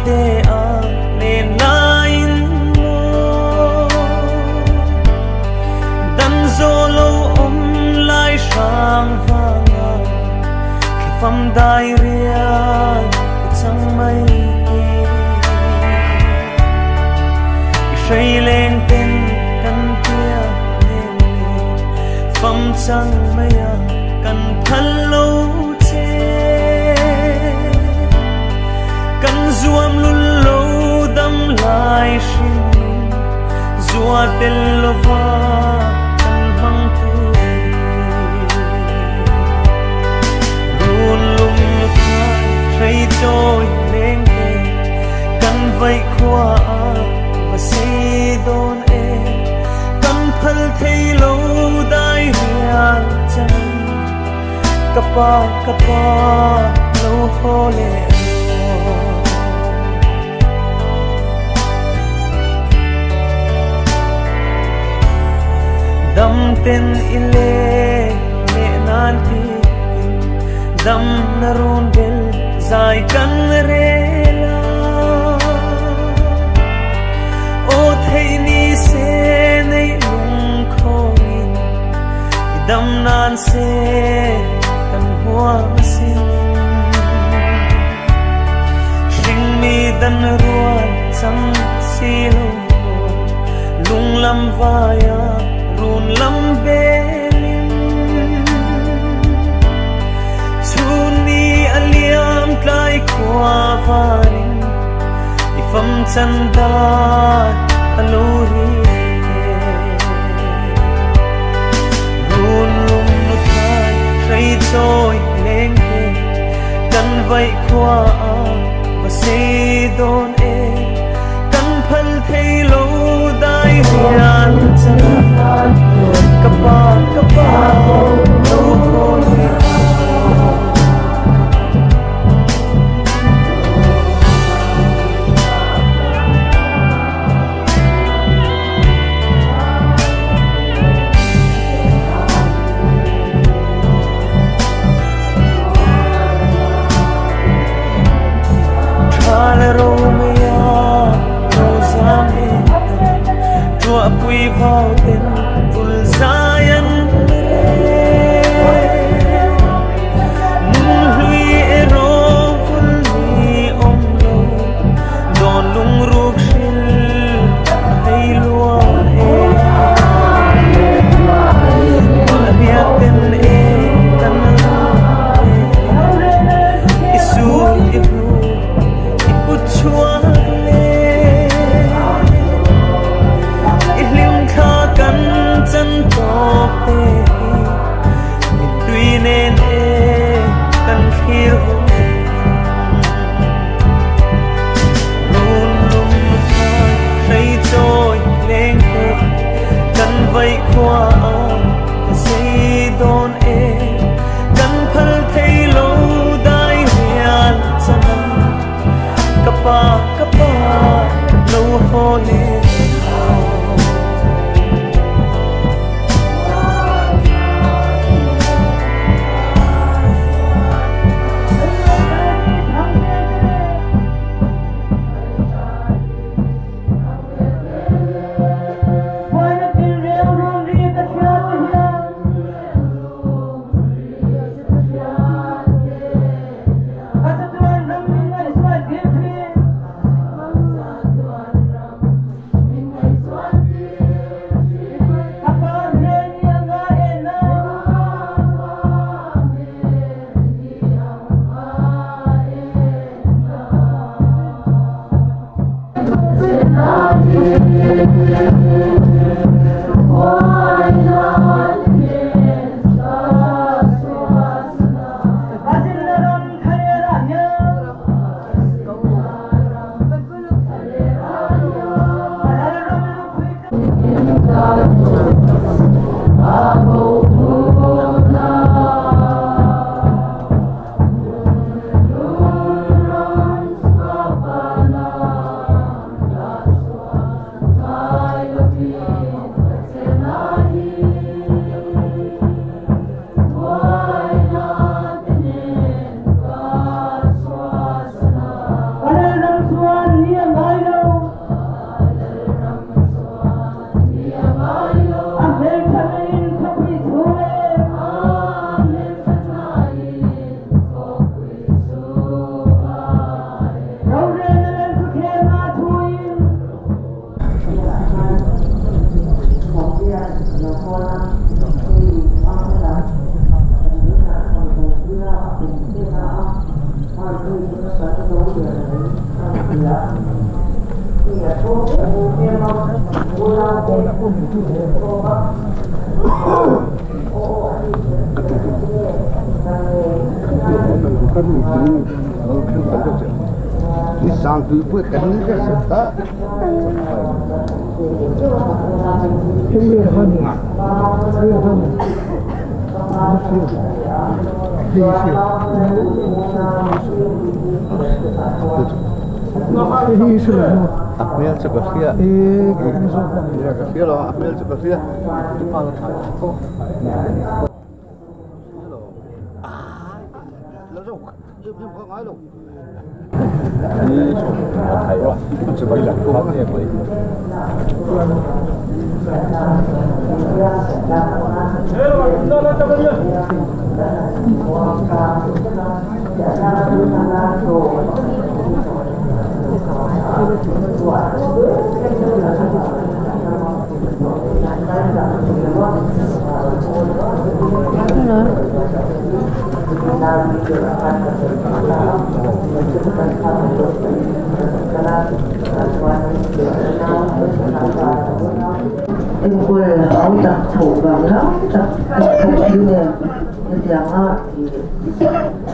te a len laiin maw Dan zawh lo awm lai hrang vanga thlafam dai rial i chang mai hi. I hrei leng ten kan tia nen leh fam chang mai a kan phal lo che. Kan zuam lul lo dam lai hrin zua tel lova kan hmang tur hi. Run lung thai hrei chawi leng te kan vaih khua a va sei dawn e. Kan phal thei lo dai rial chang ka pa ka pa lo haw leh rawh. Dam ten i le leh nan tiin dam na run bel zai kan rel a. Aw theih ni se neih lung khawngin i dam nan se kan huam asin. Hringmi dan rual chang si lo maw lung lam vaia run lam belin. Chhun ni a liam tlai khua varin i fam chan dan a lo ri e. Run lung nu thai hrei chawi leng te kan vaih khua a va sei dawn e. Kan phal thei lo dai rian chan ka pa ka pa lo haw leh rawh. Tha le ro mai a ro zam e Ṭuah pui vau ten vul zai an rel Nun hlui e ro vul ni awm lo Dawn lungruk hril a hei lua e Mahriat ten e kan ru e I sun i hmu i kut chhuak le I hlim thla kan chan tawp te hi Mittui nen e kan thlir vawng. Run lung thai hrei chawi leng te kan vaih khua a va sei dawn e. Kan phal thei lo dai rial chan ka pa ka pa lo haw leh rawh. Enkawl hau tak chhoh vang hlau tak a ni bawk si nen hetianga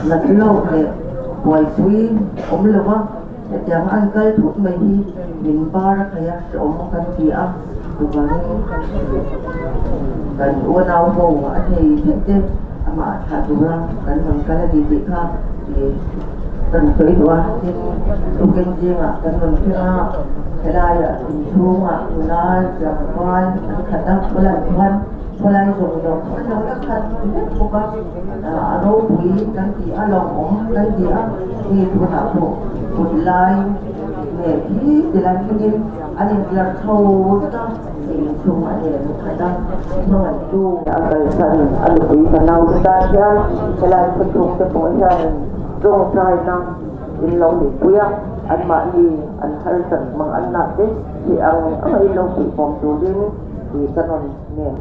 nat lawk leh buaipui awm lo va hetianga an kal thut mai hi min bar a khaih a hrehawm kan ti a chuvangin kan unau ho a thei thei te amah thlah tura kan rawn kal a ni tih kha kan sawi duh a tin tukin zingah kan rawn thleng a helaiah inchhungah nula tlangval an khat a khawlai chuan khawlai zawng zawng an lo la khat vek bawk a a ropui kan ti a lawmawm kan ti a mi tunah pawh kut lai leh khi tilai thlengin an intlar chho vek a inchhung a nen khat a hmangaihtu a kalsan a nupui fanau te tan hian helai khawchhung te pawh hian tawngtaina in lo neihpui a anmahni an harsat hmang an nah te theih ang ang a in lo puihpawm turin tih ka rawn ngen.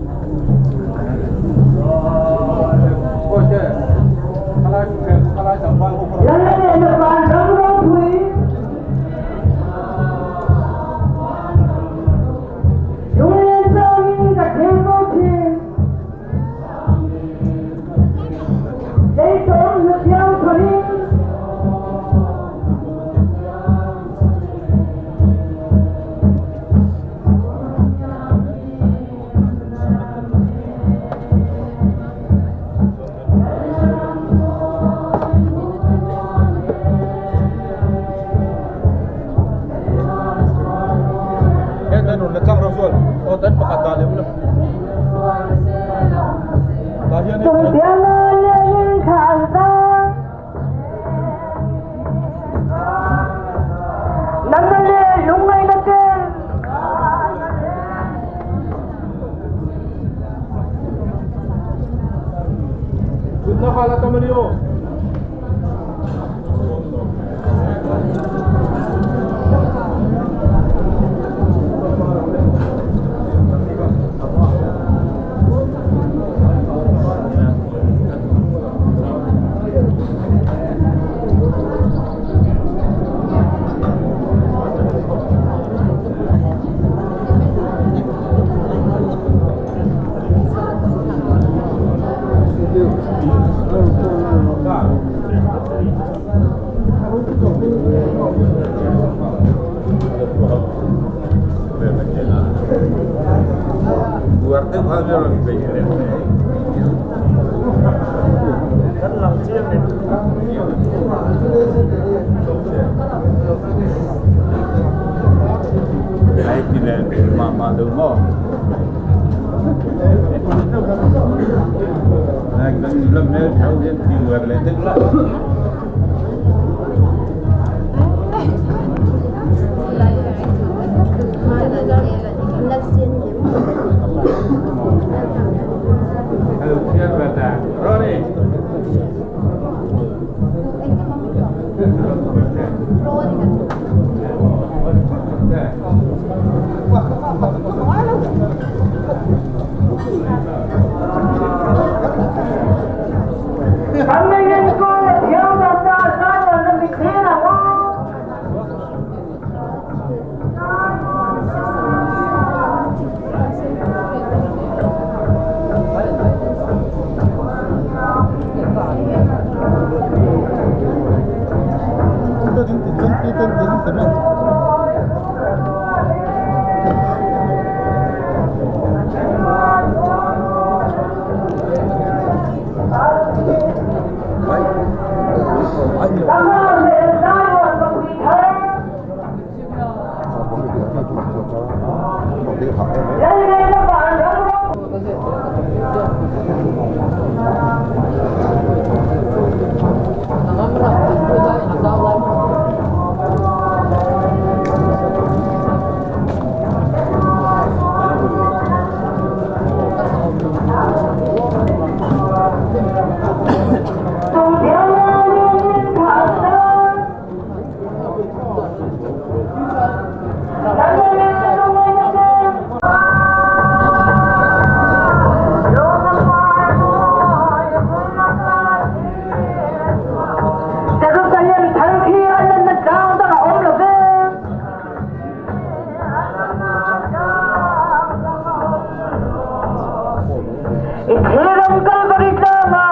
I thil ang Kalvari tlanga.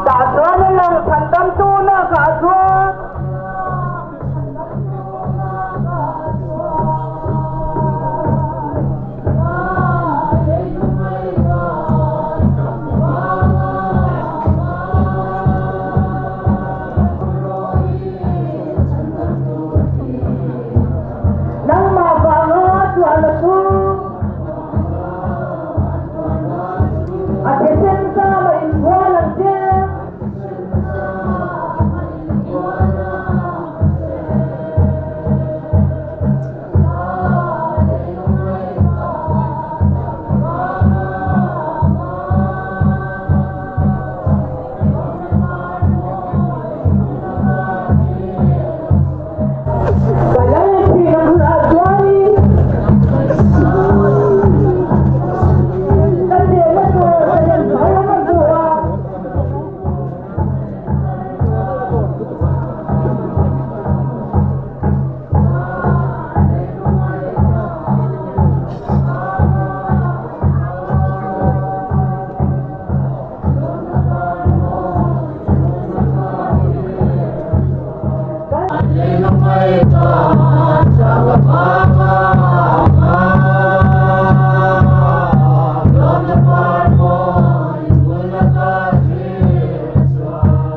Tah chuan a lang chhandamtu nakah chuan. Nangmah vanga chuan a chu a thisen zam a inbual ang che. Ka lal thin a hmunah chuanin ka chenna tur Salem thar ka hmu a.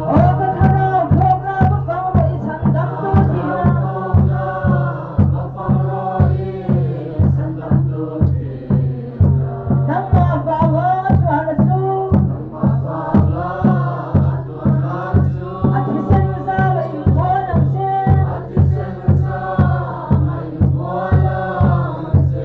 Aw ka thlarau hlawkna va fang rawh i chhandamtu thihna. Nangmah vanga chuan a chu. A thisen zam a inbual ang che. A thisen zam a inbual ang che.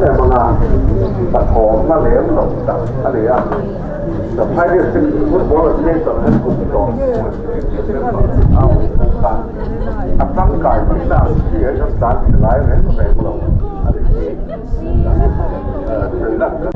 Emaw hnathawhna lem lo tak a ni a, The Phai District Football Association an kum tawh December a awm bawk a, a tangkai pui dan hi a hian tan ti lai reng reng lo a ni hi sawi lan ka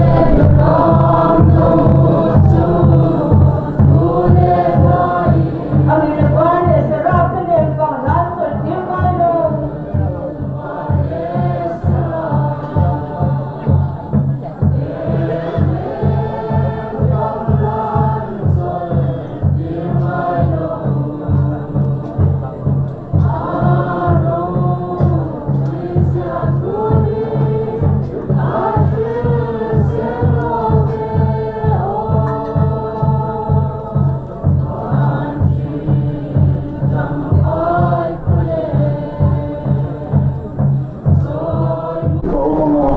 Ka awm ang a,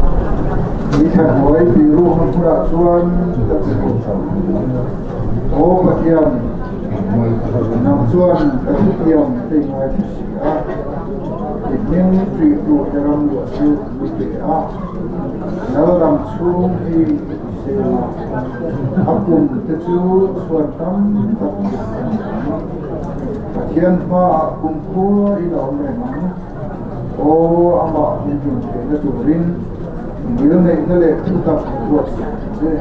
ni thla hnuai tih ruahna hmunah chuan ka ti thei chauh. Aw Pathian, nang chuan ka thutiam te i ngaithla si a, i hming ṭih turte ram luah chu mi pe a, Lal ram chhung hi i ti. siam a, a kum te chu chhuan tam tak tluk a ni ang. Pathian hmaah kumkhua in a awm reng ang. Aw, amah min hlim theihna turin ngilneihna leh thutak buatsaih ang che.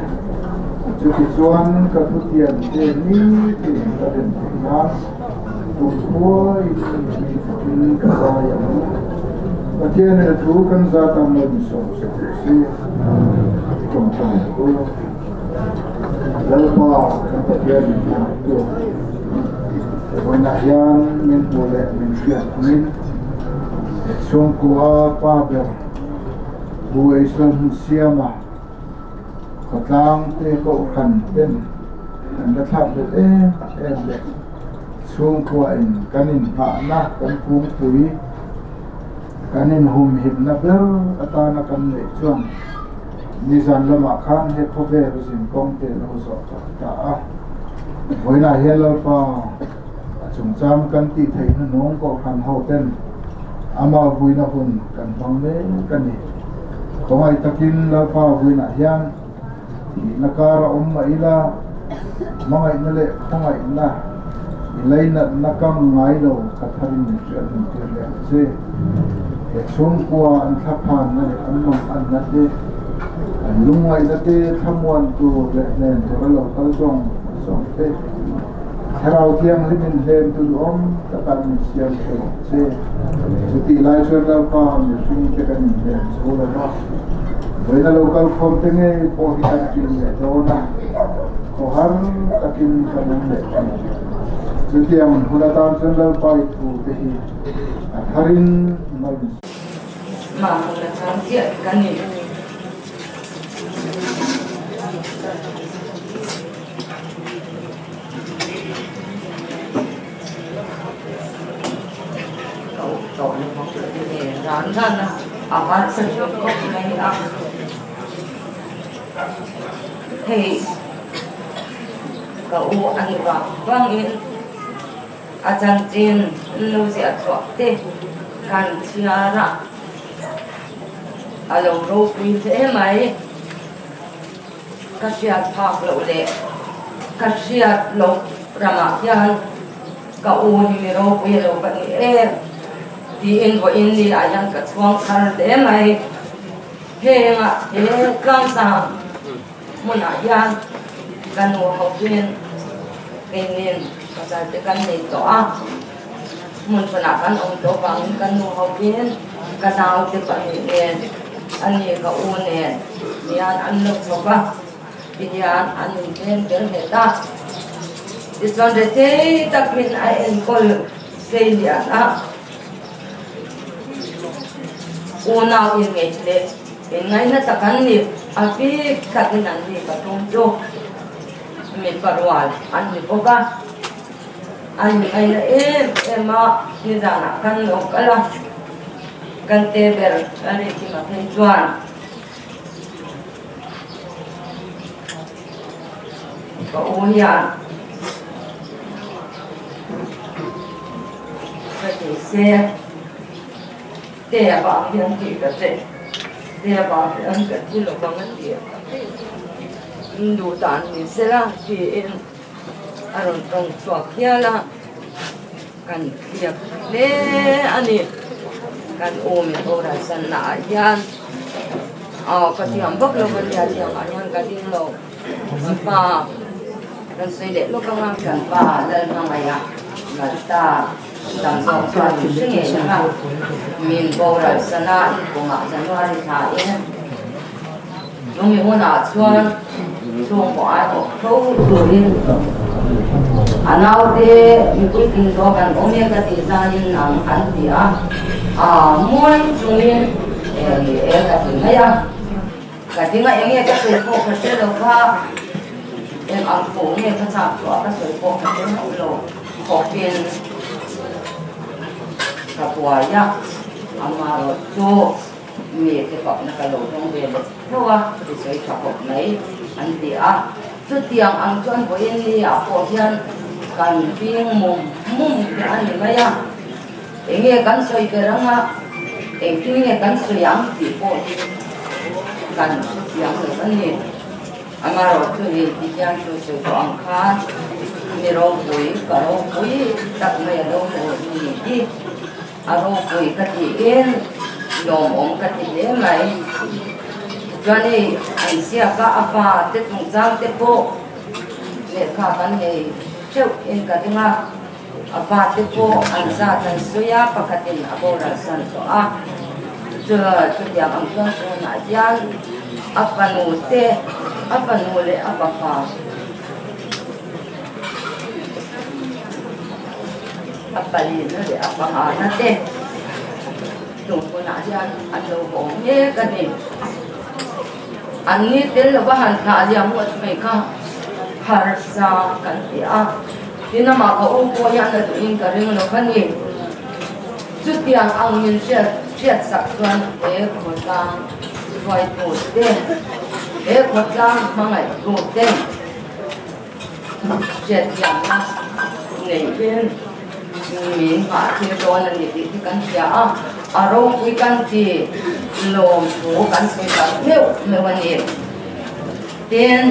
Chutichuan ka thutiam te nitin ka den theih nan kumkhua in mi fakin ka zai ang. Pathianin a thu kan zat ang lo ni sawm sawm rawh se. Tawngtai ang u. Lalpa kan Pathian min hmangaihtu vawiinah hian min hmuh leh min hriat angin chhungkua pa ber Pu Israel Hmunsiama khawtlang te kohhran ten an la thlak belh em em leh chhungkua in kan inghahna kan kungpui Kan inhumhimna ber atana kan neih chuan nizan lamah khan he khawvel zinkawng te lo zawh tawh ta a. Vawiinah hian Lalpa a chungchang kan tih theih hnuhnung Kohhran ho ten ama vuina hun kan hmang mek a ni. Khawngaih takin Lalpa vuinah hian thihna kar a awm mah ila hmangaihna leh khawngaihna i lainatna kang ngai lo ka tharin min hriat hmun tir leh ang che. He chhungkua an thlaphanna leh an manganna te, an lungngaihna te thlamuan tur leh hnen tura lo kal zawng zawng te, Thlarau Thianghlimin hlem tu duhawm taka min siam thei ang che. Chutih lai chuan Lalpa mihring te kan inhnem zo lo va, vawiina lo kal khawm te ngei pawh hi kan ṭin leh dawn a, khawhar takin kan awm leh ṭhin. Chutiang hun atan chuan Lalpa i thu te hi a tharin mal. Mahmuna chang chiah ka ni. Ka up tawh lo bawk ka ti ve ran ran a, a harsa hlawm khawp mai a. Hei ka u a ni vang vangin a chanchin lo ziah chhuah te kan chhiar a, a lo ropui hle mai. Ka hriat phak loh leh ka hriat loh ramah hian ka u hi mi ropui a lo va ni em tiin vawiin ni ah hian ka chhuang thar hle mai. Hengah he tlangsang hmunah hian ka nu hoin keinin pasal te kan nei tawh a, hmun hmunah kan awm tawh vangin ka nu hoin ka naute pahnih nen ani ka u nen hian an lo chho va, tihian an intlem tel nghet a. Tichuan rethei takin a enkawl sei lian a, unau inngeih leh inngaihna tak an ni. A bik takin an ni pathum chu mipa rual an ni bawk a, an inngaihna em em a, nizanah kan lo kal a. Kan te ber a nih chi ma phei chuan ka u hian ka ti se te avang hian tih ka che te avang hian ka thi lo vang a ti a duh dan ni sela tiin a rawn tawng chhuak hial a. Kan thliak hle a ni. Kan awm in boral sanna ah hian aw ka thiam vak lo ka nia thiam ah hian ka ding lo kan pa kan sawi leh lawk anga kan pa Lalhmangaih ah Malta dang zawk chuan min hre ngei ang a min boral sana in kawngah January thla in Chumi hunah chuan chhungkaw ai awk tho turin a naute mipui tling tawh kan awm e ka tih laiin nang an ti a, aa muai chungin e ni e ka ti mai a, ka ding a enge ka sawi pawh ka hre lo kha, eng ang pawh nge ka chak chhuah ka sawi pawh ka hre hauh lo khawpin ka buai a, amaherawhchu. Mi te fakna ka lo dawng ve leh tho a, i sawi tha khawp mai an ti a. Chutiang ang chuan vawiin ni ah pawh hian kan bing mum mum te a ni mai a, enge kan sawi ber anga engtin nge kan sawi ang tih pawh hi kan hrethiam lo a ni. Amaherawhchu hi ti hian chu sawi tawh ang khan mi ropui ka ropui tak mai a lo hmuh ni hi a ropui ka tiin lawmawm ka ti hle mai. Chuan hei an ziak a, a fa te chungchang te pawh lehkha kan nei theuh in ka ring a, a fa te pawh an zat an sawi a, pakhatin a boral san tawh a, chu chutiang ang chuan tunah hian a fanu te, a fanu leh a fapa a palina leh a pahana te chung hunah hian an lo awm mek a ni. An ni tel lova han thlah liam ngawt mai kha harsa kan ti a, tin amah ka u pawh hian a duhin ka ring lo va ni. Chutiang ang min hriat hriat sak chuan he khawtlang hruaitu te, he khawtlang hmangaihtu te hriatthiamna neihin min nghah thil dawn a ni tih hi kan hria a, a ropui kan ti lawm thu kan sawi tak meuh meuh a ni. Tin,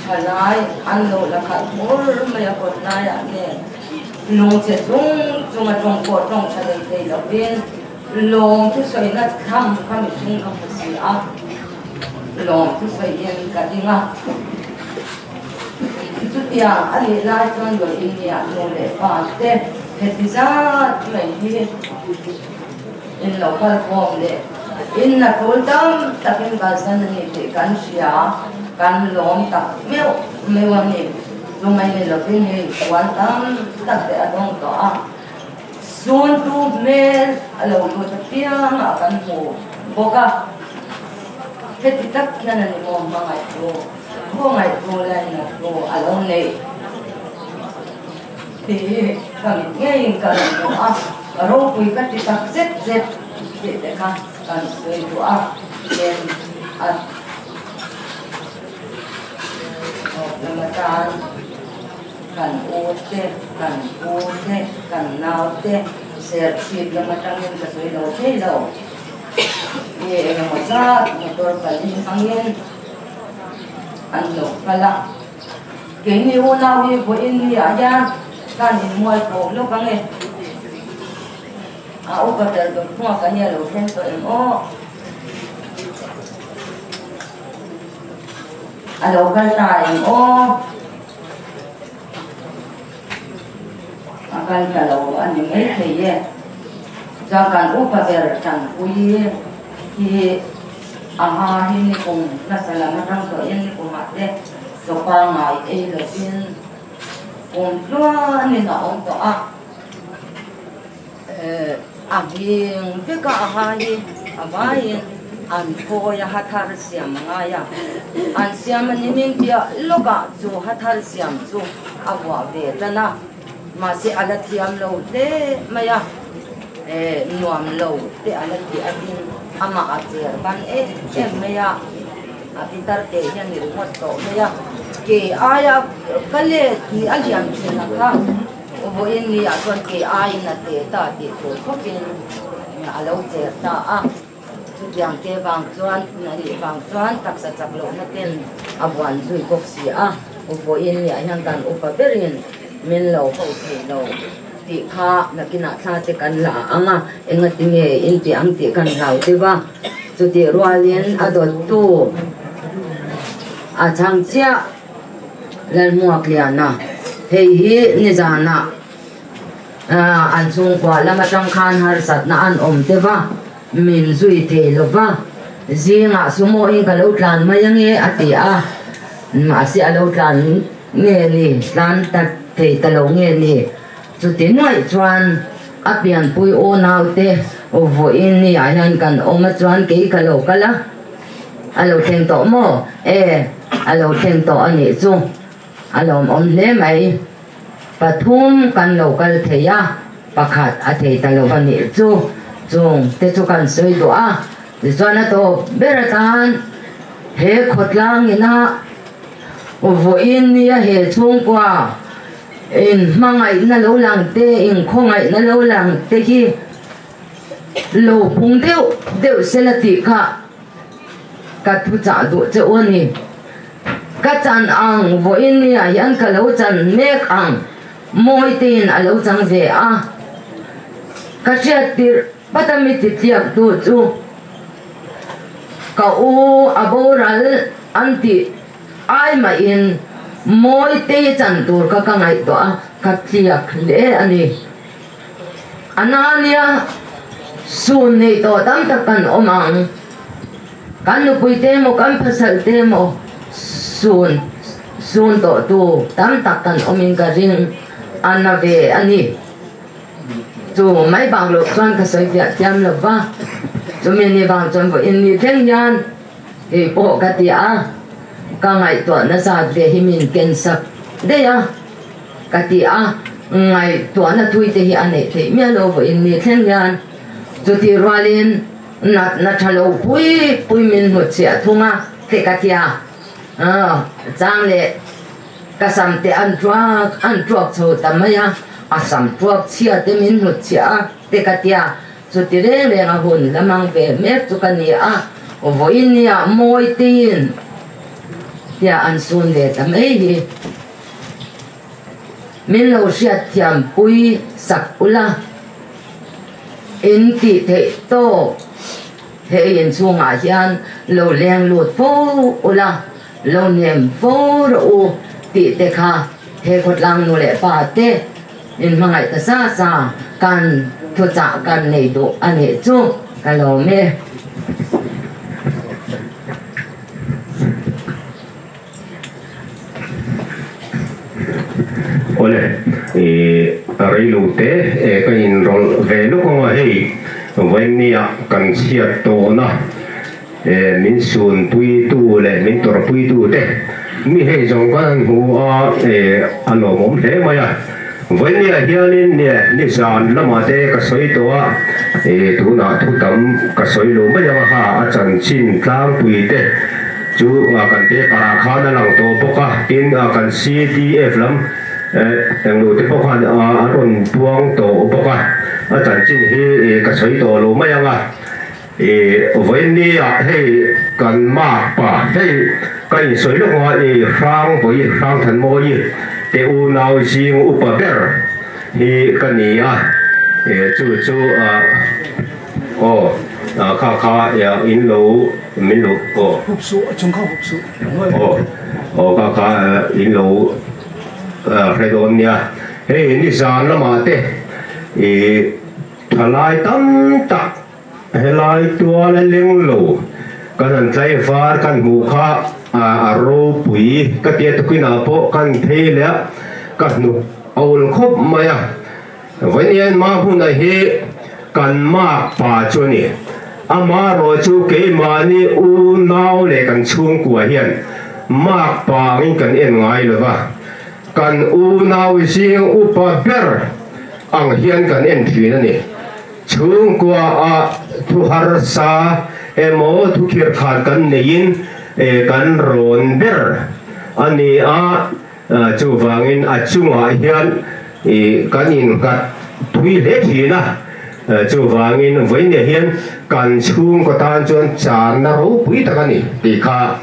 thalai an lo la khat hmur mai a kawt laiah nen lungchhe chung chung a tawng pawh tawng tha lei thei lovin lawm thusawina tham kha mihring ka hmu si a. Lawm chu sawiin ka ding a, chutiang a nih lai chuan Lawin nia nu leh pa te heti zat mai hi in lo kal khawm leh in na tul tam takin kalsan a ni tih kan hria, kan lawm tak meuh meuh a ni. Chumai ni lovin hei puan tam tak te a dawng tawh a, sun tu hmel a lo lut apiang ah kan hmu bawk a. Heti tak hian a ni maw hmangaihtu, khawngaihtu lainattu a lo neih tih hi ka mit ngeiin ka rawn hmu a, ropui ka ti tak zet zet tih te kha kan sawi duh a, chen a tawp lam atan kan u te, kan pu te, kan nau te serchhip lam atangin ka sawi lo thei lo. Nge engemaw zat motor pali hmangin an lo kal a, keini unau hi vawiin ni ah hian kan inmual pawh lawk ang e, a upa ber dawt hmuak a hi a lo thleng tawh em aw, a lo kal ta em aw, a kal ta lo a ni maithei e. Chuan kan upa ber Tanpui hi a hma hi nikum hmasa lam atang tawhin nikumah te choka ngai ei lovin kum tluanin a awm tawh a, a hing vek a a ha hi a vaiin an phawi a hathar siam a ngai a, an siam a ni min piah lawkah chu hathar siam chu a vuah ve tan a. Mahse a la thiam lo hle mai a, eh nuam lo te a la ti atin amah a cher ban em em mai a, a pitar te hian i ringawt tawh mai a, ke aia ka let ni a lian thin a kha vawiin ni ah chuan ke aiin a te ta tih tur khawpin a lo cher ta a, chutiang te vang chuan a nih vang chuan taksa chak lohna ten a buan zui bawk si a. Vawiin ni ah hian kan upa berin min lo ho thei lo tih kha nakinah thla te kan la ang a, engati nge in tih ang tih kan hlau deuh a, chutih rualin a dawttu a chhang chiah Lalhmuakliana hei hi nizanah an chhungkua lam atang khan harsatna an awm deuh a, min zui thei lo va, zingah sumo in ka lo tlan mai ange a ti a. Mahse a lo tlan nge ni, tlan ta thei ta lo nge ni? Chuti nuaih chuan a pianpui unaute vawiin ni ah hian kan awm a chuan kei ka lo kal a, a lo thleng tawh maw? E, a lo thleng tawh a nih chu, a lawmawm hle mai. Pathum kan lo kal thei a, pakhat a thei ta lo a nih chu, chung te chu kan sawi duh a. Tichuan a tawp ber atan he khawtlang ina vawiin nia he chhungkua in hmangaihna lo lang te, in khawngaihna lo lang te hi lo pung deuh deuh sela tih kha ka thuchah duh che u a ni. Ka chan ang vawiin nia hian ka lo chan mek ang mawi tein a lo chang ve a. Ka hriat tirh pat a mi titliak tu chu ka u a boral an tih ai mahin mawi tei chan tur kha ka ngaihtuah a, ka tliak hle a ni. Anania sun nei tawh tam tak kan awm ang. Kan nupui te emaw kan pasal te emaw sun sun tawh tu tam tak kan awmin ka ring a na ve a ni. Chu mai bak loh chuan ka sawi fiah thiam lo va, chumi ni vang chuan vawiin ni thleng hian kei pawh ka ti a, ka ngaihtuah nasa ve hi min ken sak daih a ka ti a, ngaihtuahna thui te hi a neih theih miah lo vawiin ni thleng hian chutih rualin Natna tha lo pui pui min hnutchhiah thung a, te ka tia. Chang leh ka sam te an tuak an tuak chho ta mai a, a sam tuak chhia te min hnutchhiah a, te ka tia. Chuti reng reng a hun la mang ve mek chu ka ni a, vawiin nia mawi tiin tia an sun ve ta mai hi. Min lo hriatthiam pui sak ula. In tih theih tawk he inchhungah hian lo leng lut fo ula, lo nem fo rawh u tih te kha he khawtlang nu leh pa te in hmangaih ta sa sa kan thuchah kan nei duh a nih chu ka lawm e. Awle, i reilo te ka inrawlh ve lawk ang a, hei vawinia kan chhiat tawhna min sunpuitu leh min tawrhpuitu te mi hei zawng kan han hmu a, a lawmawm hle mai a. Vawinia hianin nizan lamah te ka sawi tawh a, tunah thu tam ka sawi lo mai ang a, ha a chanchin tlangpui te Chu kan paper ah khan a lang tawh bawk a, tin kan CDF lam englo te pawh khan an rawn puang tawh bawk a, a chanchin hi ka sawi tawh lo mai ang a, vawiin ah hei kan mark pa hei ka insawi lawk ang a, Hrang vawi Hrang Thanmawi te unau zing upa ber hi ka ni a, chu chu aw kha kha in lo min lo aw hup suh a chung kha hup suh aw aw kha kha in lo hre dawn nia hei nizan lamah te i thalai tam tak helai tual a leng lo kan han tlaivar kan hmuh kha a ropui ka tia tukinah pawh kan phei leh a ka hnuk a ul khawp mai a. Vawiin ma huna hi kan mak pa chu a ni. Ama erawh chu keimahni unau leh kan chhungkua hian mak pa angin kan en ngai lo va, kan unau zing upa ber ang hian kan en thin a ni. Chhungkua ah thu harsa emaw thu khirkhan kan neiin kan rawn ber a ni a. Chuvangin a chungah hian kan innghat thui hle thin a, chuvangin vawiinah hian kan chhungkaw tan chuan channa ropui tak a ni tih kha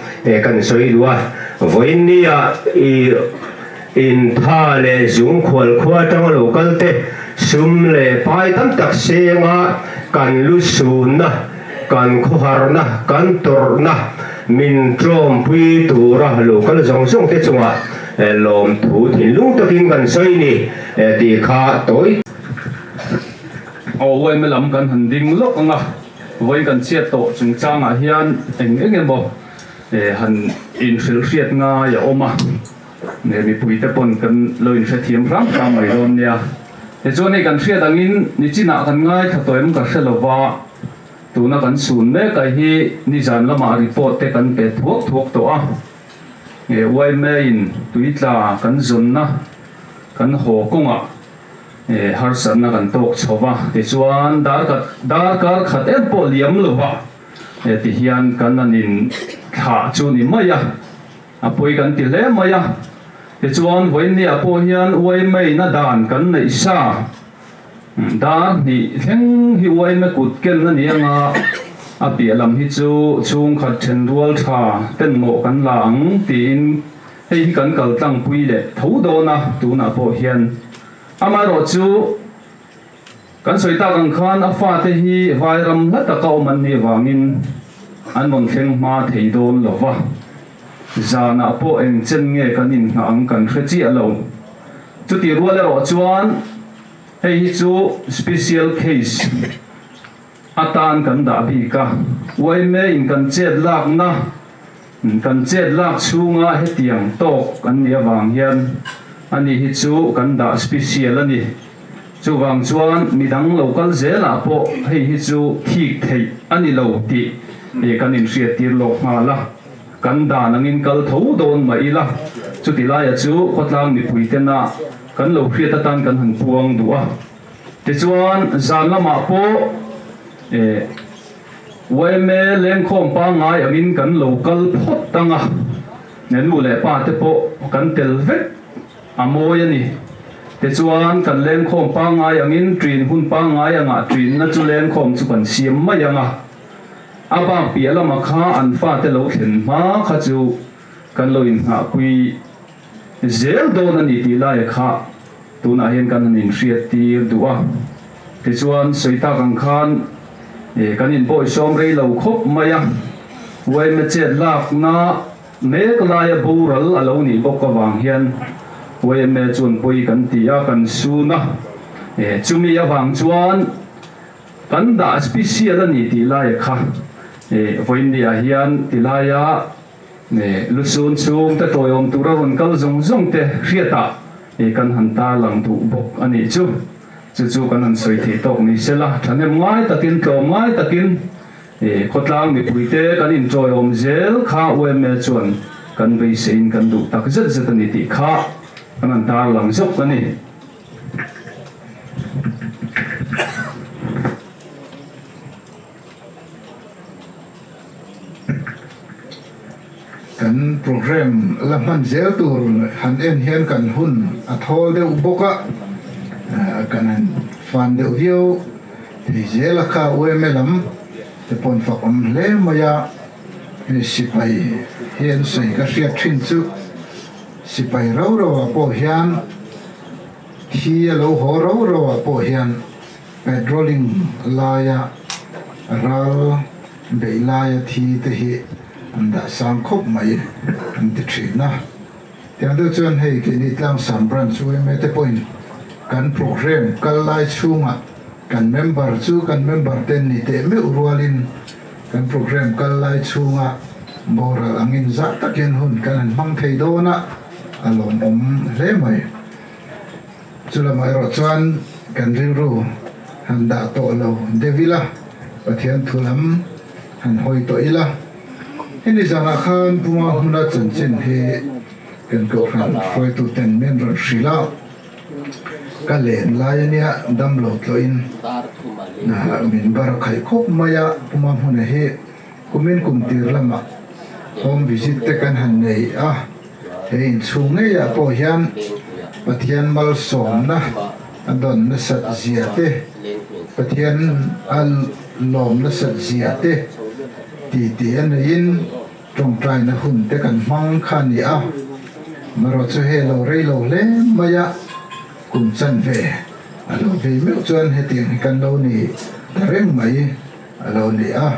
kan sawi duh a. Vawiinnia intha leh zung khual khua atanga lo kal te sum leh pai tam tak senga kan lu sunna, kan khawharna, kan tawrhna min tlawmpui tura lo kal zawng zawng te chungah lawmthu thinlung takin kan sawi ni tih kha tawi. Aw uaime lam kan han ding lawk ang a, vawiin kan chhiat tawh chungchangah hian eng eng emaw han inhrilh hriat ngai a awm a, mipuite pawn kan lo inhrethiam hram hram mai dawn nia. Tichuan hei kan hriat angin nichinah kan ngaithla tawh em ka hre lova, tuna kan chhun mek ah hi nizan lamah report te kan pe thuak thuak tawh a, nge yma in tuitla kan zawnna kan haw kawngah harsatna kan tawk chho va, tichuan darkar khat em pawh liam lova tihian kan an in thlah chu ni mai a. A pawi kan ti hle mai a, tichuan vawiinniah pawh hian uaimei-na dan kan neih sa dar hnih thleng hi uaime kut ken a ni ang a, a piah lam hi chu chhungkhat then rual tha ten mawh kan la ang tiin. Hei hi kan kal tlangpui leh tho dawn a, tunah pawh hian. Amaherawhchu, kan sawi tak ang khan a fate hi vairam hla taka awm an nih avangin an rawn thleng hma thei dawn lo va. Zanah pawh eng chen nge kan inngah ang kan hre chiah lo. Chutih rual erawh chuan hei hi chu special case atan kan dah bik a, yma in kan chet lakna, kan chet lak chhunga hetiang tawk an nih avang hian ani hi chu kan dah special a ni. Chuvang chuan midang lo kal zelah pawh hei hi chu thik theih a ni lo tih kan inhriattir lawk nghal a, kan dan angin kal tho dawn mah ila, chuti laia chu khawtlang mipui tena kan lo hriat atan kan han puang duh a. Tichuan zan lamah pawh yma lengkhawm pangngai angin kan lo kal phawt ang a, nu leh pa te pawh kan tel vek a mawi a ni. Tichuan kan lengkhawm pangngai angin ṭin hun pangngai angah ṭinna chu lengkhawm chu kan siam mai ang a, a bak piah lamah kha an fate lo thlen hma kha chu kan lo inngahpui zel dawn a ni tih laia kha tunah hian kan han inhriat tir duh a. Tichuan sawi tak ang khan kan inbawisawm rei lo khawp mai a, yma chet lakna mek laia boral a lo nih bawk avang hian yma chuan pawi kan ti a, kan sun a. Chumi avang chuan kan dah special a ni tih laia kha vawiinniah hian ti laia lusun chhungte tawiawm tura rawn kal zawng zawng te hriatah kan han tarlang duh bawk a nih chu. Chu chu kan han sawi thei tawk ni sela, thahnem ngai takin, tlawm ngai takin Khawtlang mipuite kan inṭawiawm zel kha yma chuan kan beiseiin kan duh tak zet zet a ni tih kha kan han tarlang zawk a ni. Kan programme la hman zel tur han en hian kan hun a thawl deuh bawk a, kan han fan deuh viau thei zel a kha yma lam te pawh an fak awm hle mai a, hei sipai hi an sawi ka hriat thin chu sipai rau rau ah pawh hian thi a lo haw rau rau ah pawh hian patrolling laia ral beih laia thi te hi an dah sang khawp mai an ti thin a. Tiang deuh chuan hei keini Tlangsam Branch yma te pawhin kan programme kal lai chhungah kan member chu kan member ten ni teh meuh rualin kan programme kal lai chhunga boral angin zah takin hun kan han hmang thei dawn a, a lawmawm hle mai. Chu lamah erawh chuan kan rilru han dah tawh lo deuh ila, Pathian thu lam han hawi tawh ila. Hemi zanah khan Puma hmuna chanchin hi kan kohhran hruaituten min rawn hrilh a, ka len lai ania damlo tlawhin min bar khaih khawp mai a, Puma hmuna hi kumin kum tir lamah home visit te kan han nei a, he inchhung ngeiah pawh hian Pathian malsawmna a dawn nasat zia te, Pathian a lawm nasat zia te ti ti a neiin tawngtaina hun te kan hmang kha a ni a. Marawh chu hei lo rei lo hle mai a, kum chanve a lo vei meuh chuan hetiang hi kan lo ni ta reng mai a lo ni a.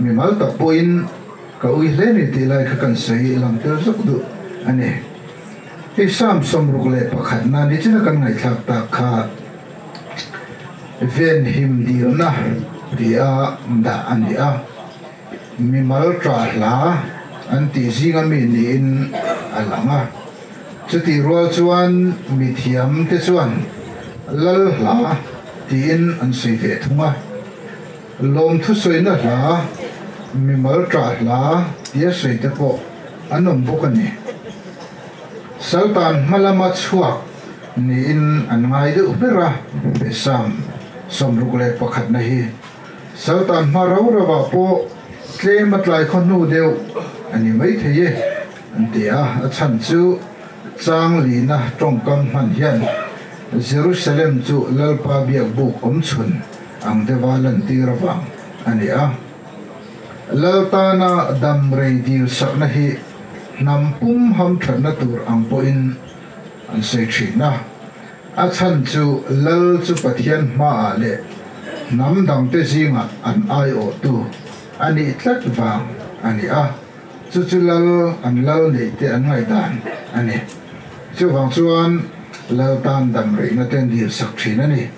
Mimal tak pawhin ka ui hle ni tih lai kha kan sawi lang tel zawk duh a ni. Hei Psalm 61 na ni china kan ngaihthlak tak kha venhim dilna tia dah a ni a, mimal tah hla an tih zinga mi niin a lang a. Chutih rual chuan mithiam te chuan lal hla tiin an sawi ve thung a. Lawmthu sawina hla, mimal tah hla tia sawi te pawh an awm bawk a ni. Saltan hma lama chhuak niin an ngai deuh ber a, he Psalm 61 na hi. Saltan hma rau rauah pawh tlem a tlai khaw hnu deuh a ni maithei e an ti a, a chhan chu chang lina tawngkam hman hian Jerusalem chu Lalpa biakbuk awmchhun ang deuha lantir avang a ni a. Lal tana dam rei dil sakna hi Hnam pum hamthatna tur ang pawhin an sawi thin a. A chhan chu Lal chu Pathian hmaah leh hnam dangte zingah an aiawhtu a nih tlat vang a ni a. Chu chu Lal an Lal neihte an ngaihdan a ni. Chuvang chuan Lal tan dam reihna te an dilsak thin a ni.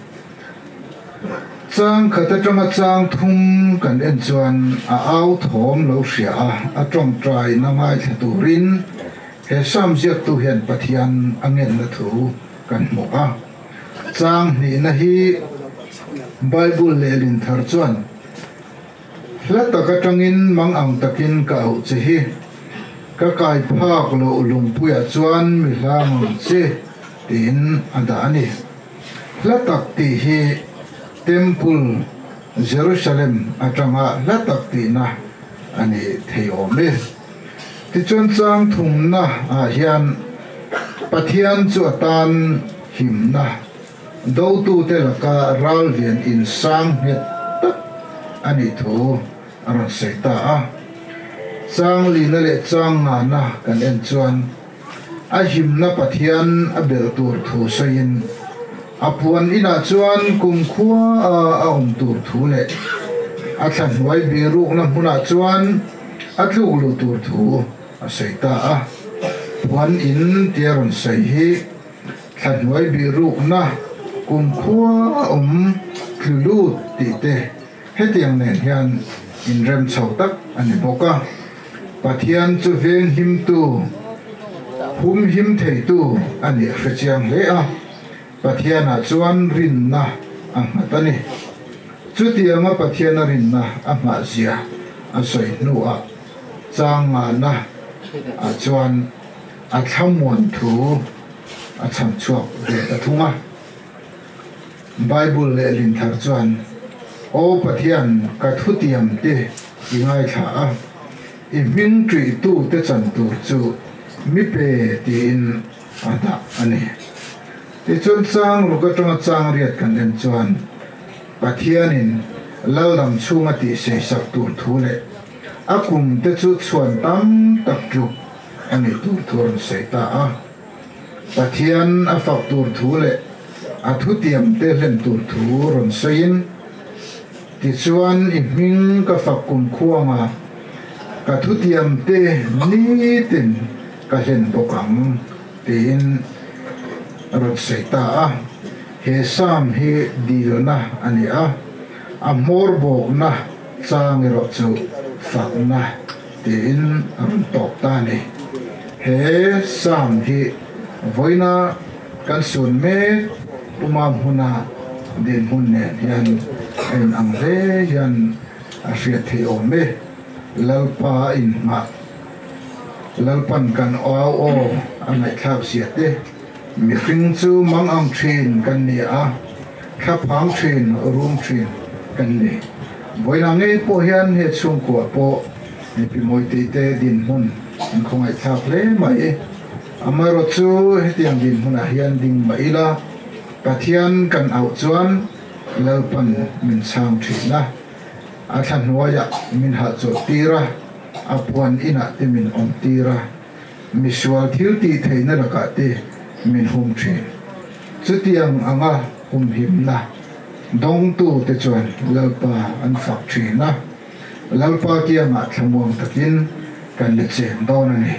Chang khat atanga chang thum kan en chuan a au thawm lo hria a, a tawngtaina ngaithla turin he Sam ziaktu hian Pathian a ngenna thu kan hmu a. Chang hnihna hi Bible lehlin thar chuan hla tak atangin mang ang takin ka auh che hi, ka kai phak loh lungpuiah chuan mi hlang ang che tiin a dah a ni. Hla tak tih hi Temple, Jerusalem atanga hla tak tihna a ni thei awm e. Tichuan chang thumna ah hian Pathian chu a tan himna, dotute laka ralvian insang nghet tak a nih thu a rawn sawi ta a. Chang lina leh chang ngana kan en chuan, A himna Pathian a belh tur thu sawiin, a puan inah chuan kumkhua a a awm tur thu leh a thla hnuai birukna hmunah chuan a tluk luh tur thu a sawi ta a. Puan in tia rawn sawi hi thla hnuai birukna kumkhua a awm tlu lut tih te hetiang nen hian inrem chho tak a ni bawk a. Pathian chu venghimtu, humhim theitu a nih hre chiang hle a, Pathianah chuan rinna a nghat a ni. Chutianga Pathiana rinna a nghah zia a sawi hnuah chang ngahna ah chuan a thlamuan thu a chham chhuak ve ta thung a. Bible lehlin thar chuan, Aw Pathian, ka thutiam te i ngaithla a, i hming ṭihtu te chan tur chu mi pe tiin a dah a ni. Tichuan chang ruk aṭanga chang riat kan en chuan Pathianin Laldam chhunga tihseisak tur thu leh a kum te chu chhuan tam tak tluk a nih tur thu a rawn sawi ta a. Pathian a fak tur thu leh a thutiam te hlen tur thu rawn sawiin, Tichuan i hming ka fak kum khuanga ka thutiam te nitin ka hlen bawk ang, tiin rawn sawi ta a. He Psalm hi dilna a ni a, a hmawr bawkna chang erawh chu fakna tiin a rawn tawp ta a ni. He Psalm hi vawiina kan sun mek Puma hmuna dinhmun nen hian a inang hle hian a hriat theih awm e. Lalpa inhmah, Lalpan kan au aw a ngaihthlak zia te, mihring chu mang ang thin kan ni a, thlaphang thin, rum thin kan ni. Vawiina ngei pawh hian he chhungkua pawh Mipi Mawitei te dinhmun an khawngaihthlak hle mai. Amaherawh chu hetiang dinhmunah hian ding mah ila, Pathian kan auh chuan Lalpan min chhang thin a, a thla hnuaiah min hahchawlh tir a, a puan inah te min awm tir a, misual thil tih theihna lakah te min hum thin. Chutiang anga humhimna dawngtu te chuan Lalpa an fak thin a. Lalpa kiangah thlamuang takin kan la cheng dawn a ni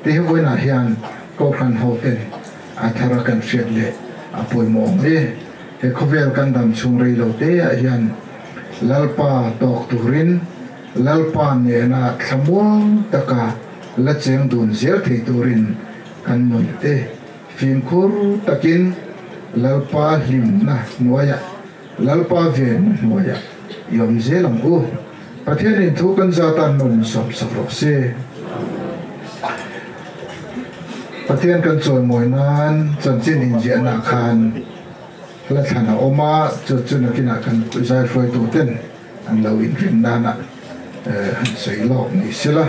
tih hi vawiinah hian Kohhran hoten a thara kan hriat leh a pawimawh awm e. He khawvel kan dam chhung rei lo teah hian Lalpa tawk turin Lalpa nena thlamuang taka la cheng dun zel thei turin kan nun te fimkhur takin Lalpa hlimna hnuaiah Lalpa venna hnuaiah i awm zel ang u. Pathianin thu kan zat a nun sawm sak rawh se. Pathian kan chawimawi nan chanchin inziahna khan hla thlan a awm a, chu chu nakinah kan zai hruaitu ten an lo inrin nana han sawi lawk ni sela.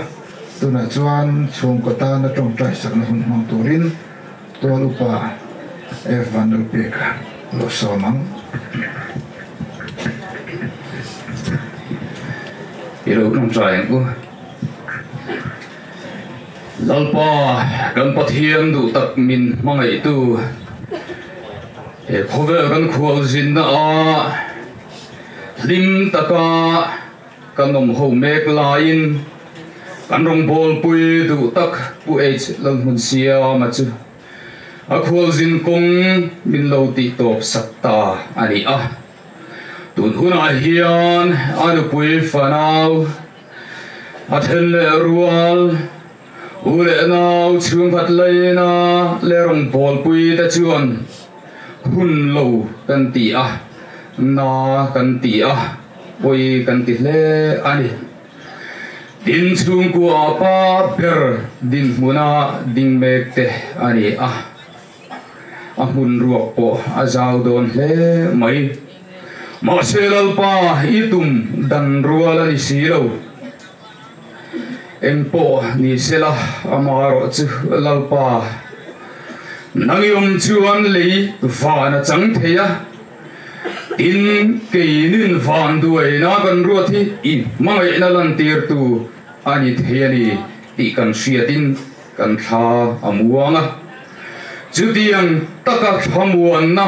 Tunah chuan chhungkaw tana tawngtai sakna hun hmang turin Tual upa F Vanlalpeka lo sawm ang. I lo tawngtai ang u. Lalpa kan Pathian duh tak min hmangaihtu he khawvel kan khualzinna ah hlim taka kan awm ho mek laiin kan rawngbawlpui duh tak Pu H Lalhmunsiama chu a khualzin kawng min lo tih tawp sak ta a ni a. Tun hunah hian a nupui fanau a then leh rual, u leh nau chhungkhat laina leh rawngbawlpui te chuan hun lo kan ti a, na kan ti a, pawi kan ti hle a ni. Tin, chhungkua pa ber dinhmuna ding mek te a ni a. A hmun ruak pawh a zau dawn hle mai. Mahse Lalpa i tum dan rual a ni si lo. Eng pawh ni sela amaherawh chu Lalpa nang i awm chuan lei van a chang thei a, tin keinin van duaina kan ruat hi i hmangaihna lantirtu a ni thei a ni tih kan hriatin Kan thla a muang a, chutiang taka thlamuanna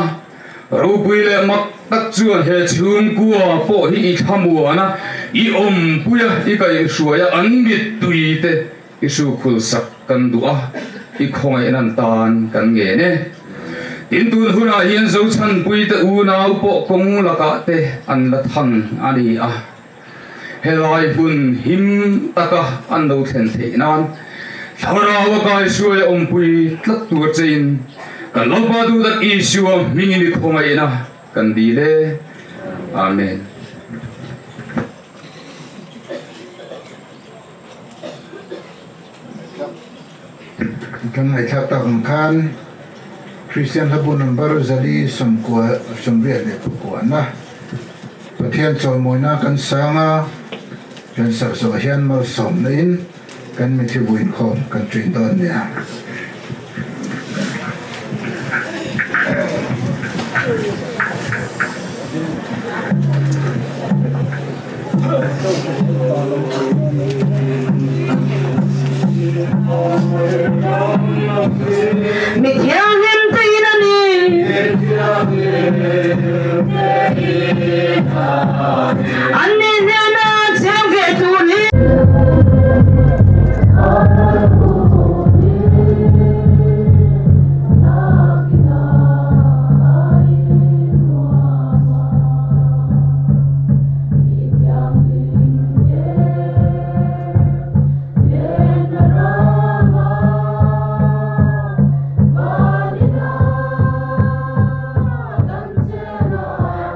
ropui leh mak tak chuan he chhungkua pawh hi i thlamuan a, i awmpui a, i kaihhruai a, an mittui te i hrukhul sak kan duh a, i khawngaih nan tan kan ngen e. Tin, tun hunah hian Zochhanpui te unau pawh kawng lakah te an la thang a ni a. Helai hmun him taka an lo thlen theih nan Thlarau a kaihruai a awmpui tlat tur chein kan Lalpa duhtak Isua hmingin i khawngaihna kan dil e. Amen. Kan ngaihthlak tak ang khan Kristian hlabu number 4 94 na Pathian chawimawina kan sang a, kan sak zawh hian malsawmna in kan mithi vuinkhawm kan ṭin dawn nia. Mi thianghlim te in a ni. An ni hnena cheng ve tur hi.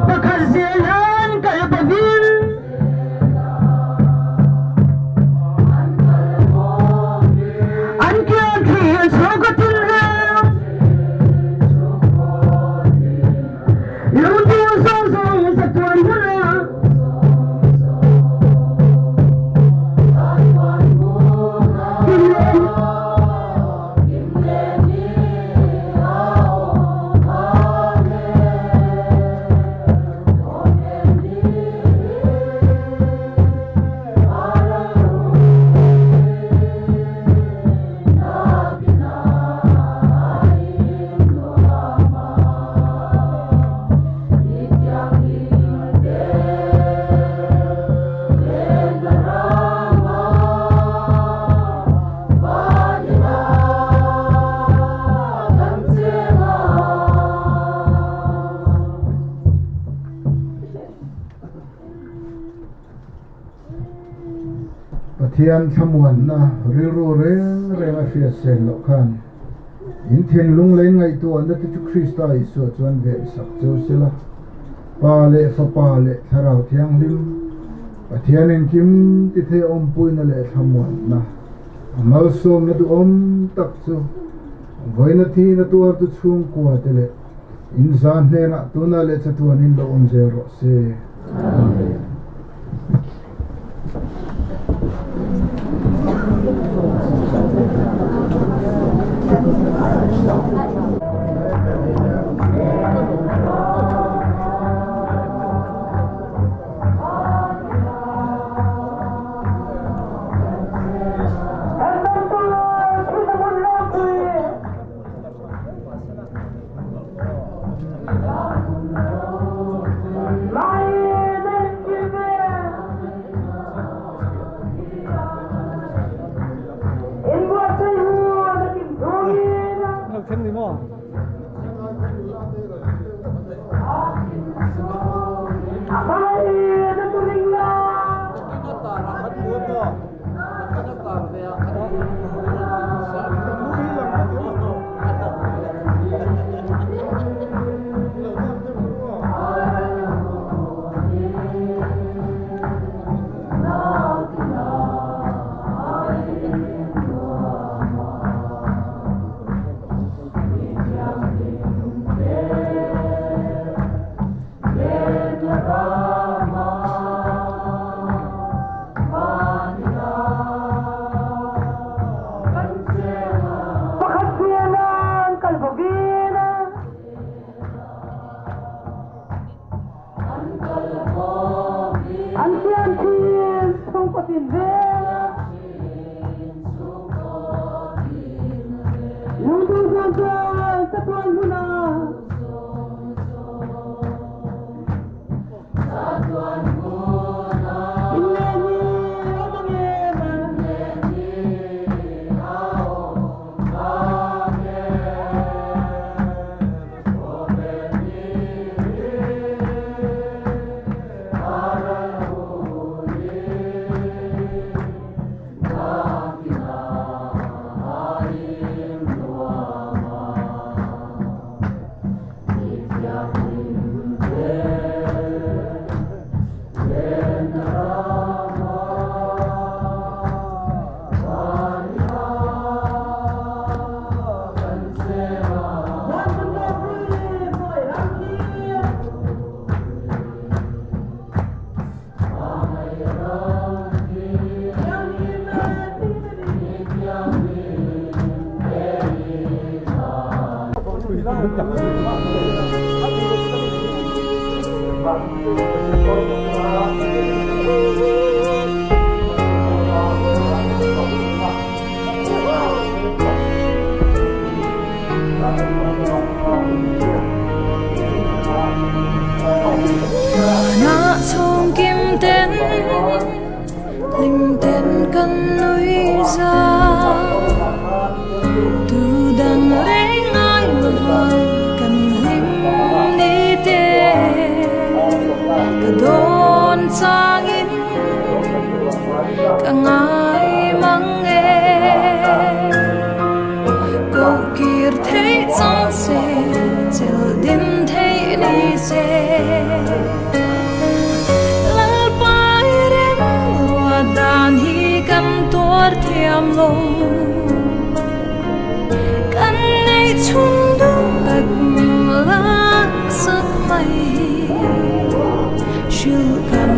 Pakhat zel hian kal bovin an kian thlir chho ka tin reng. Lungtu zawng zawng chatuan hmunah Pathian thlamuanna rilru reng reng a hriat sen loh khan in thinlung leh in ngaihtuahna te chu Krista Isua chuan ven sak cheu sela. Pa leh Fapa leh Thlarau Thianghlim, Pathian engkim ti thei awmpuina leh thlamuanna, a malsawmna duhawm tak chu vawiina thihna tuartu chhungkua te leh in za hnenah tunah leh chatuanin lo awm zel rawh se. Amen. Na chhung kim ten lim ten kan nui za tu dang reng ngai lova kan lim ni te ka don changin ka ngai mang e ko kir thei chang se chel din thei ni se lal pai rem rua dan hi kan tuar thiam lo kan nei chung du tak min lak sak mai shil kan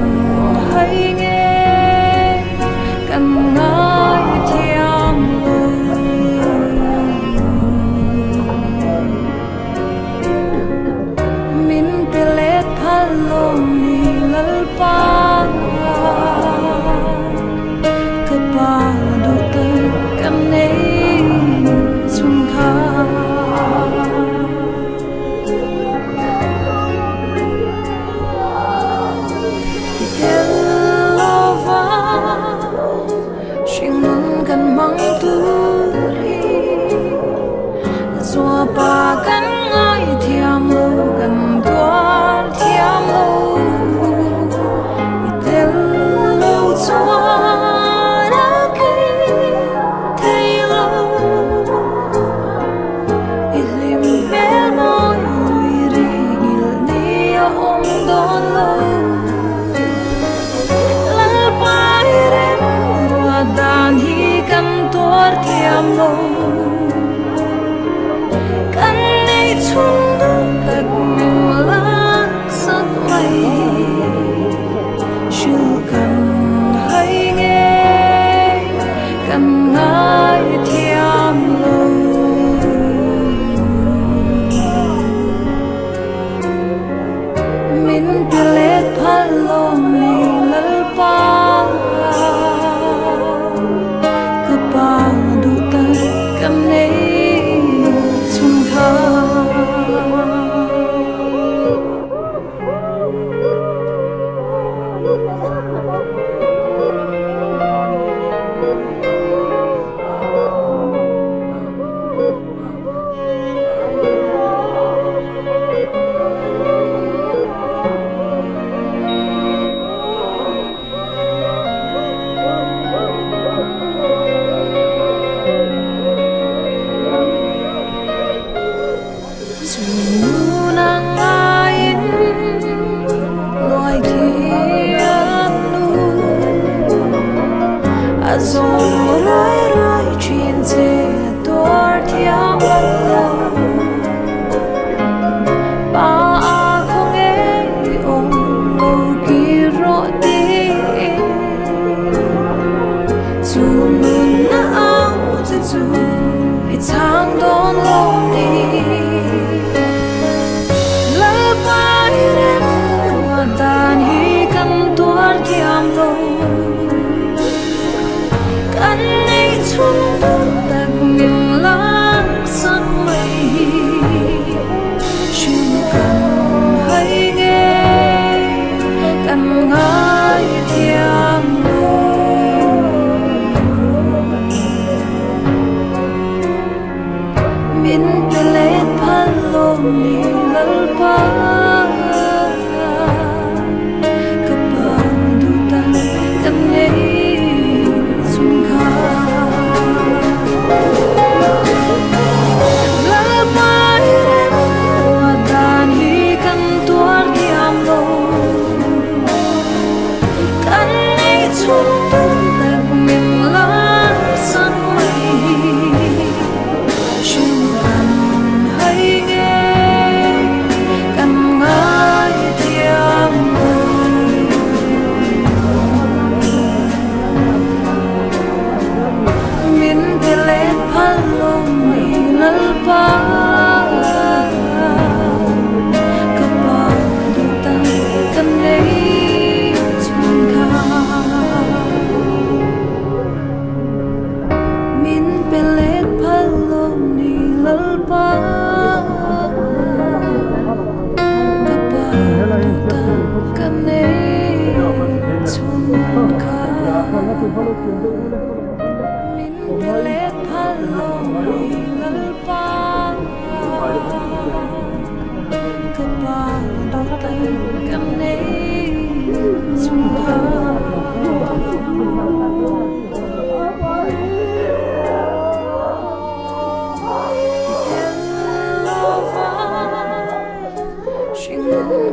hai nge kan ngai thiam lo min pelet phalom ni lal pa ka pa du ta kan nei chung kha Hello, xuyên nun kan mang tu ri zua pa kan ngai thiam lo kan tuar thiam lo i tel lo chuan a ki thei lo i lim bel moi nui ri ngil ni a om don lo lal pai rem rua dan hi kan tuar thiam lo kan nei chung du tak min lak sak mai shil kan hai nge kan ngai thiam lo min pelet phalom ni lal pa ka pa du ta kan nei chung kha Nang ai loài thiên nu a zong roi roi chuyện che tuar thiam lo ba a không e om lo ki ro ti chu nun na au che chu i chang don lo ni lal pai rem rua dan hi kan tuar thiam lo kan nei chung du tak min lak sak mai shil kan hai nge kan ngai thiam lo min pelet phalom ni lal pa ka pa du ta kan nei chung kha lal pai rem rua dan hi kan tuar thiam lo kan nei chung du tak min lak sak mai shil kan hai nge kan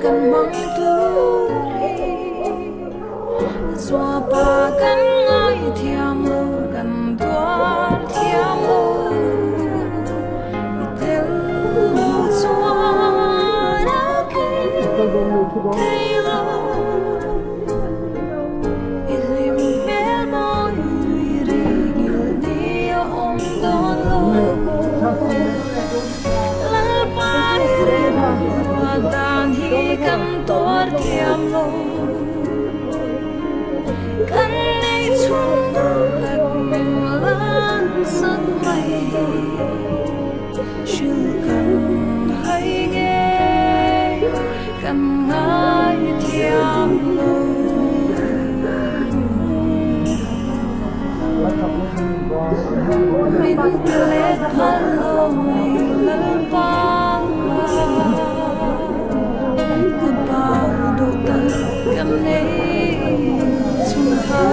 kan mang tur hi Zua pa kan ngai thiam lo kan tuar thiam lo I tel lo chuan a kim thei lo I hlim hmel mawi nui ri ngil ni a awm dawn lo Lalpa i rem ruat dan hi kan tuar thiam lo Kan nei chhun duh tak min lan sak mai hi Hrilh kan hai ngei kan ngai thiam lo. Min pe let phal lo ni Lalpa Ka pa duh tak ka nei chung kha.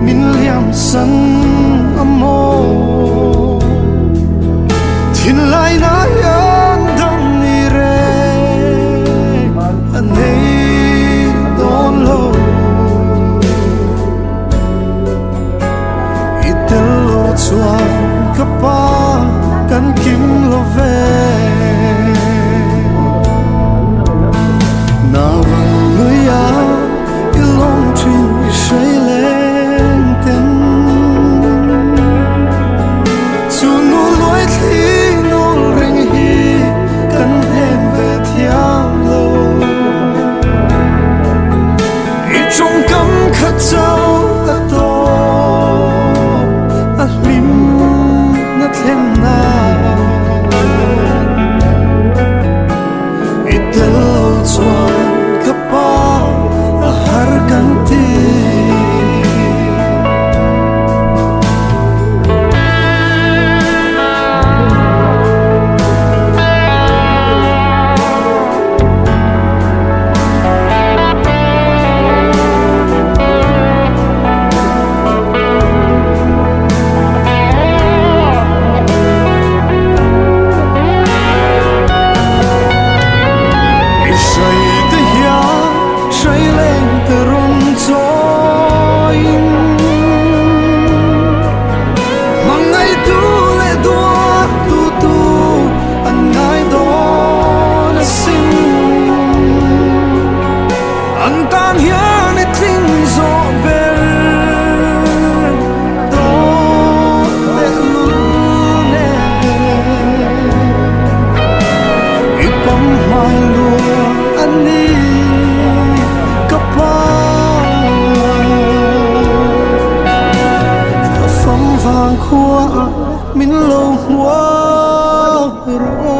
Min liam san amaw Thinlai na hian dam ni reng a nei dawn lo I tel lo chuan ka pa kan kim lo ve Nau ang luia i lawm thin i hrei leng ten Chu nu luai thli nawl reng hi kan hnem ve thiam lo I tawngkam kha chauh a tawp a hlim na thlen nan I tel lo chuan ka pa a har kan ti. I hrai te hian hrai leng te rawn chawiin Hmangaihtu leh duattu tu an ngai dawn asin. An tan hian i tling zawh ber dawn tehlul nen. I pam hmai lua a ni ka pa. Ka fam vang khua min lo hmuak rawh.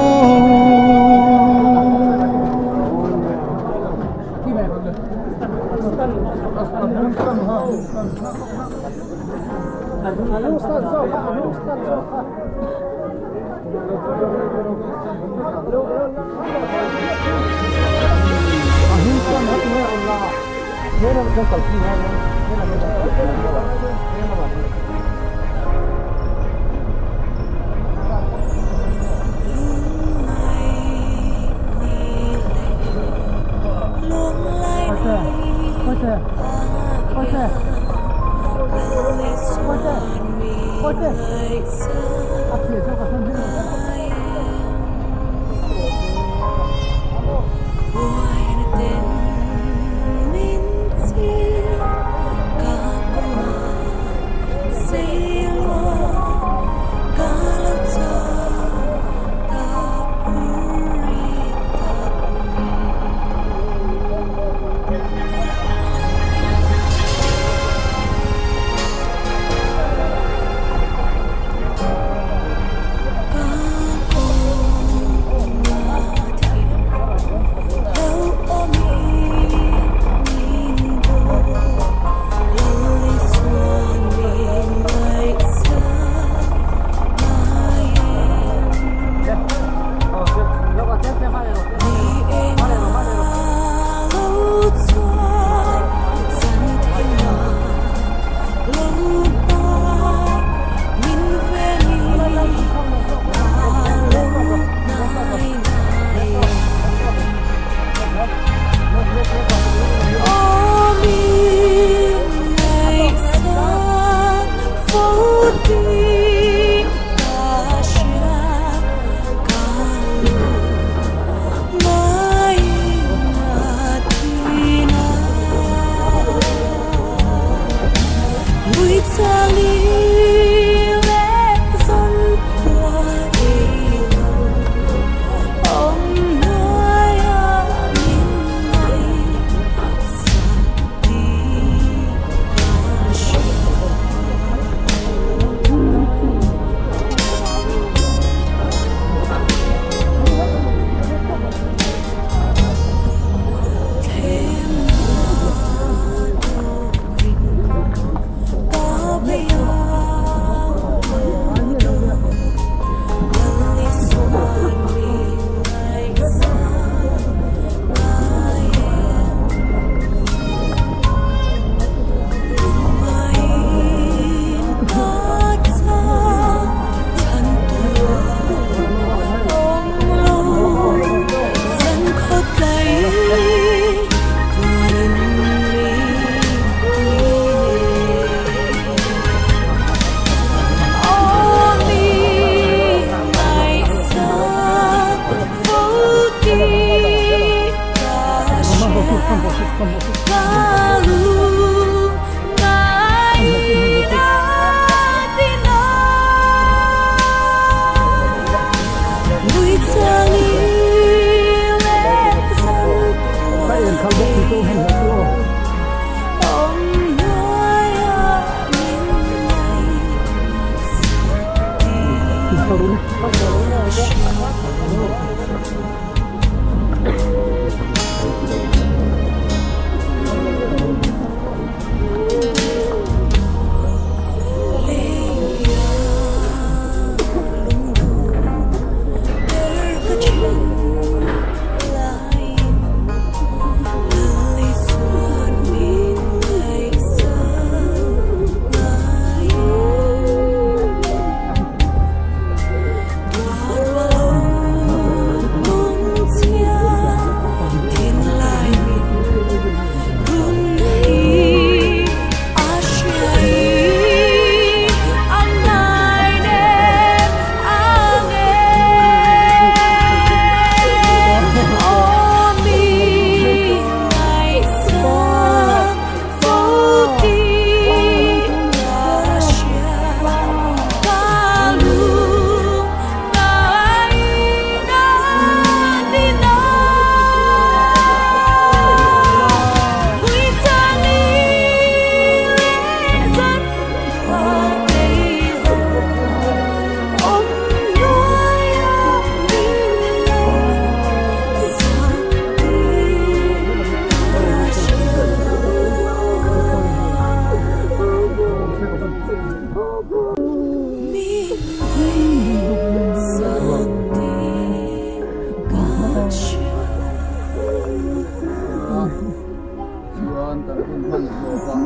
Chuan kan hun hman zawk a,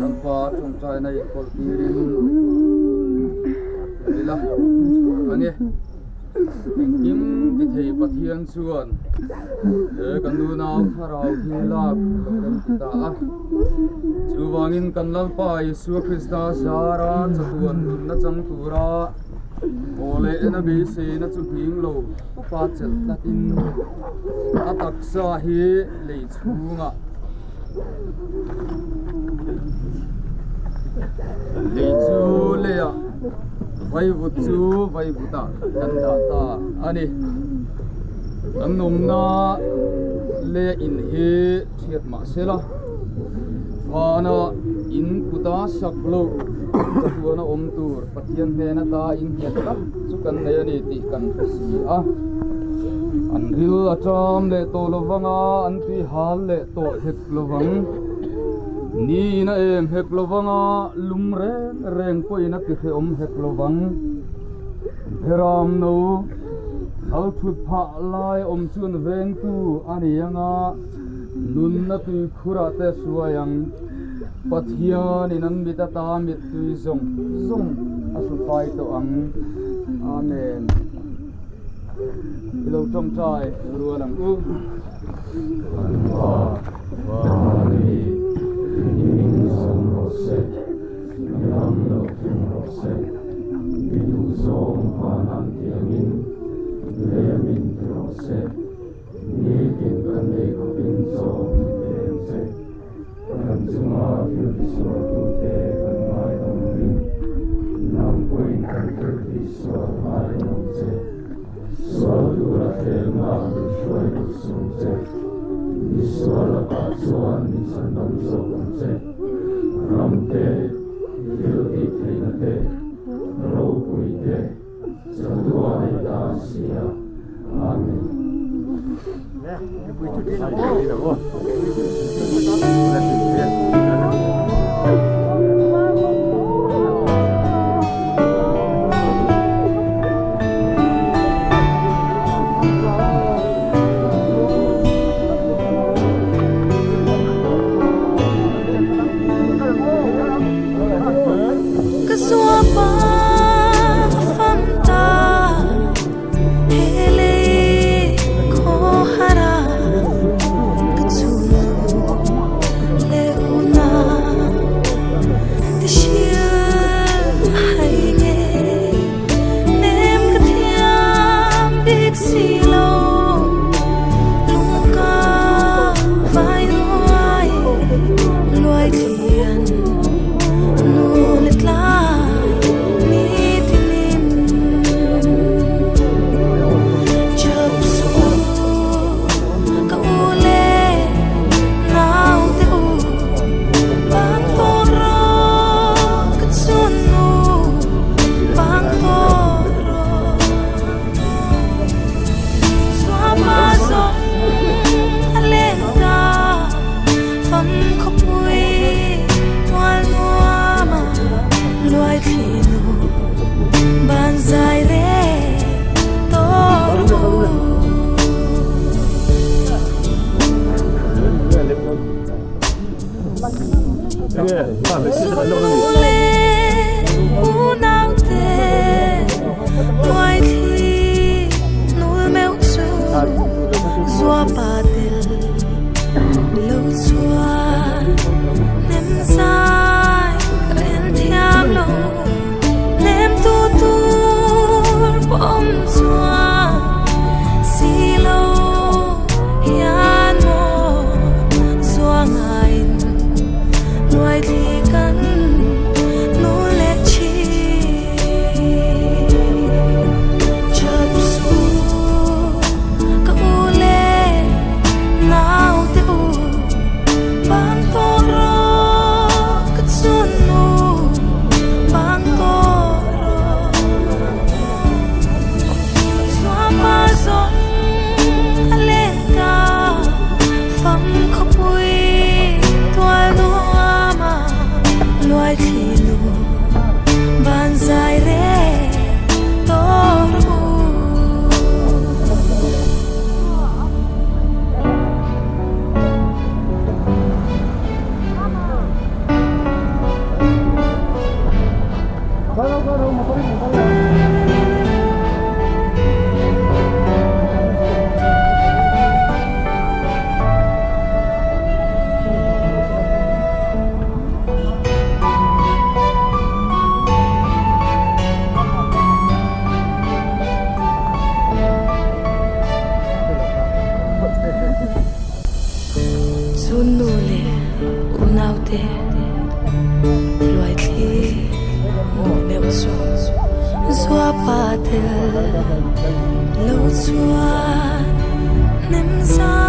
Lalpa tawngtaina inpawlh tirin ila ange. Engkim ti thei Pathian chuan he kan nunau thlarau hi lak lo rem ti ta a. Chuvangin kan Lalpa Isua Krista zara chatuan nunna chang tura aw leh ena beiseina chu hning lo tawpa chelh tlatin a taksa hi lei chhungah Lei chu leiah vaivut chu vaivutah kan dah ta a ni. Kan awmna leh in hi hriat mah se la, vana in kuta sak loh chatuana awm tur Pathian hnen ata innghet tak chu kan nei a ni tih kan hre si a. An ril a ṭam leh tawh lovang a, an tui hal leh tawh hek lovang. Niin a em hek lovang a, lum reng reng pawhin a ti hrehawm hek lovang. Heram no lal thut phah lai awm chuan vengtu a ni ang a, nunna tuikhurah te hruai ang. Pathianin an mit ata mittui zawng zawng a hru fai tawh ang. Amen. I lo tawngtai rual ang u. Kan Pa, Vani, i hming zawng rawh se, i ram lo thleng rawh se, i duhzawng vanah tiangin lei min ti rawh se, nitin kan ei khawpin chaw min pe ang che. Kan chunga thil tisualtute kan ngaidam ring, nang pawhin kan thil tihsual ngaidam ang che. Sual tura thlengna min hruai duh sung che. Mi sual lakah chuan min chhandam zawk ang che. Ram te, thil tih theihna te, ropui te, chatuan ei ta a si a. Amen. Ka suapa ka fam ta he lei khaw hara ka chhung. Zua pa tel lo chuan nem zai.